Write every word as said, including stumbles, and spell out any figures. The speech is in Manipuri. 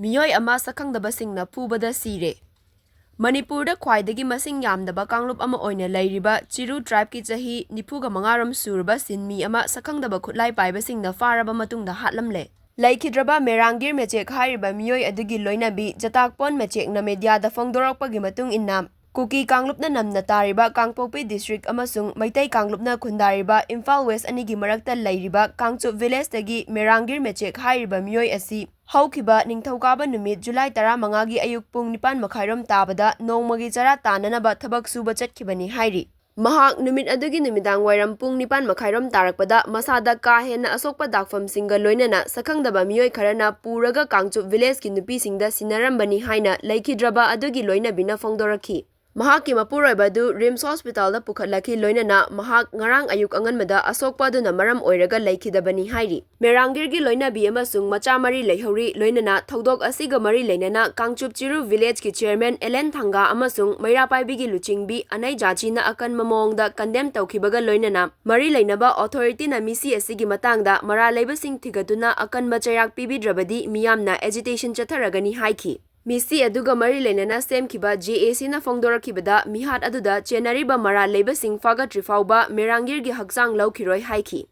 ꯃꯤꯑꯣꯏ ꯑꯃ ꯁꯛꯈꯪꯗꯕꯁꯤꯡꯅ ꯐꯨꯕꯗ ꯁꯤꯔꯦ꯫ ꯃꯅꯤꯄꯨꯔꯗ ꯈ꯭ꯋꯥꯏꯗꯒꯤ ꯃꯁꯤꯡ ꯌꯥꯝꯗꯕ ꯀꯥꯡꯂꯨꯞ ꯑꯃ ꯑꯣꯏꯅ ꯂꯩꯔꯤꯕ ꯆꯤꯔꯨ tribeꯀꯤ ꯆꯍꯤ ꯅꯤꯐꯨꯒ ꯃꯉꯥ ꯔꯣꯝ ꯁꯨꯔꯕ ꯁꯤꯟꯃꯤ ꯑꯃ ꯁꯛꯈꯪꯗꯕ ꯈꯨꯠꯂꯥꯏ ꯄꯥꯏꯕꯁꯤꯡꯅ ꯐꯥꯔꯕ ꯃꯇꯨꯡꯗ ꯍꯥꯠꯂꯝꯂꯦ꯫ ꯂꯩꯈꯤꯗ꯭ꯔꯕ ꯃꯦꯔꯥꯡꯒꯤꯔ ꯃꯦꯆꯦꯛ ꯍꯥꯏꯔꯤꯕ ꯃꯤꯑꯣꯏ ꯑꯗꯨꯒꯤ ꯂꯣꯏꯅꯕꯤ ꯖꯇꯥꯛꯄꯣꯟ ꯃꯦꯆꯦꯛꯅ ꯃꯦꯗꯤꯌꯥꯗ ꯐꯣꯡꯗꯣꯔꯛꯄꯒꯤ ꯃꯇꯨꯡ ꯏꯟꯅ, ꯀꯨꯀꯤ ꯀꯥꯡꯂꯨꯞꯅ ꯅꯝꯅ ꯇꯥꯔꯤꯕ ꯀꯥꯡꯄꯣꯛꯄꯤ district ꯑꯃꯁꯨꯡ ꯃꯩꯇꯩ ꯀꯥꯡꯂꯨꯞꯅ ꯈꯨꯟꯗꯥꯔꯤꯕ ꯏꯝꯐꯥꯜ West ꯑꯅꯤꯒꯤ ꯃꯔꯛꯇ ꯂꯩꯔꯤꯕ ꯀꯥꯡꯆꯨꯞ villageꯇꯒꯤ ꯃꯦꯔꯥꯡꯒꯤꯔ ꯃꯦꯆꯦꯛ ꯍꯥꯏꯔꯤꯕ ꯃꯤꯑꯣꯏ ꯑꯁꯤ ꯍꯧꯈꯤꯕ ꯅꯤꯡꯊꯧꯀꯥꯕ ꯅꯨꯃꯤꯠ ꯖꯨꯂꯥꯏ ꯇꯔꯥꯃꯉꯥꯒꯤ ꯑꯌꯨꯛ ꯄꯨꯡ ꯅꯤꯄꯥꯟ ꯃꯈꯥꯏꯔꯣꯝ ꯇꯥꯕꯗ ꯅꯣꯡꯃꯒꯤ ꯆꯔꯥ ꯇꯥꯟꯅꯅꯕ ꯊꯕꯛ ꯁꯨꯕ ꯆꯠꯈꯤꯕꯅꯤ ꯍꯥꯏꯔꯤ꯫ ꯃꯍꯥꯛ ꯅꯨꯃꯤꯠ ꯑꯗꯨꯒꯤ ꯅꯨꯃꯤꯗꯥꯡ ꯋꯥꯏꯔꯝ ꯄꯨꯡ ꯅꯤꯄꯥꯟ ꯃꯈꯥꯏꯔꯣꯝ ꯇꯥꯔꯛꯄꯗ ꯃꯁꯥꯗ ꯀꯥ ꯍꯦꯟꯅ ꯑꯁꯣꯛꯄ ꯗꯥꯛꯐꯝꯁꯤꯡꯒ ꯂꯣꯏꯅꯅ ꯁꯛꯈꯪꯗꯕ ꯃꯤꯑꯣꯏ ꯈꯔꯅ ꯄꯨꯔꯒ ꯀꯥꯡꯆꯨꯞ villageꯀꯤ ꯅꯨꯄꯤꯁꯤꯡꯗ ꯁꯤꯟꯅꯔꯝꯕꯅꯤ ꯍꯥꯏꯅ ꯂꯩꯈꯤꯗ꯭ꯔꯕ ꯑꯗꯨꯒꯤ ꯂꯣꯏꯅꯕꯤꯅ ꯐꯣꯡꯗꯣꯔꯛꯈꯤ꯫ ꯃꯍꯥꯛꯀꯤ ꯃꯄꯨꯔꯣꯏꯕ ꯑꯗꯨ RIMS hospitalꯗ ꯄꯨꯈꯠꯂꯛꯈꯤ, ꯂꯣꯏꯅꯅ ꯃꯍꯥꯛ ꯉꯔꯥꯡ ꯑꯌꯨꯛ ꯑꯉꯟꯕꯗ ꯑꯁꯣꯛꯄ ꯑꯗꯨꯅ ꯃꯔꯝ ꯑꯣꯏꯔꯒ ꯂꯩꯈꯤꯗꯕꯅꯤ ꯍꯥꯏꯔꯤ꯫ ꯃꯦꯔꯥꯡꯒꯤꯔꯒꯤ ꯂꯣꯏꯅꯕꯤ ꯑꯃꯁꯨꯡ ꯃꯆꯥ ꯃꯔꯤ ꯂꯩꯍꯧꯔꯤ, ꯂꯣꯏꯅꯅ ꯊꯧꯗꯣꯛ ꯑꯁꯤꯒ ꯃꯔꯤ ꯂꯩꯅꯅ ꯀꯥꯡꯆꯨꯞ ꯆꯤꯔꯨ villageꯀꯤ chairman ꯑꯦꯂꯦꯟ ꯊꯥꯡꯒꯥ ꯑꯃꯁꯨꯡ ꯃꯩꯔꯥ ꯄꯥꯏꯕꯤꯒꯤ ꯂꯨꯆꯤꯡꯕꯤ ꯑꯅꯩ ꯖꯥꯆꯤꯅ ꯑꯀꯟꯕ ꯃꯑꯣꯡꯗ condemn ꯇꯧꯈꯤꯕꯒ ꯂꯣꯏꯅꯅ ꯃꯔꯤ ꯂꯩꯅꯕ authorityꯅ ꯃꯤꯁꯤ ꯑꯁꯤꯒꯤ ꯃꯇꯥꯡꯗ ꯃꯔꯥꯜ ꯂꯩꯕꯁꯤꯡ ꯊꯤꯒꯠꯇꯨꯅ ꯑꯀꯟꯕ ꯆꯩꯔꯥꯛ ꯄꯤꯕꯤꯗ꯭ꯔꯕꯗꯤ ꯃꯤꯌꯥꯝꯅ agitation ꯆꯠꯊꯔꯒꯅꯤ ꯍꯥꯏꯈꯤ꯫ ꯃꯤꯁꯤ ꯑꯗꯨꯒ ꯃꯔꯤ ꯂꯩꯅꯅ ꯁꯦꯝꯈꯤꯕ JACꯅ ꯐꯣꯡꯗꯣꯔꯛꯈꯤꯕꯗ, ꯃꯤꯍꯥꯠ ꯑꯗꯨꯗ ꯆꯦꯟꯅꯔꯤꯕ ꯃꯔꯥꯜ ꯂꯩꯕꯁꯤꯡ ꯐꯥꯒꯠꯇ꯭ꯔꯤ ꯐꯥꯎꯕ ꯃꯦꯔꯥꯡꯒꯤꯔꯒꯤ ꯍꯛꯆꯥꯡ ꯂꯧꯈꯤꯔꯣꯏ ꯍꯥꯏꯈꯤ꯫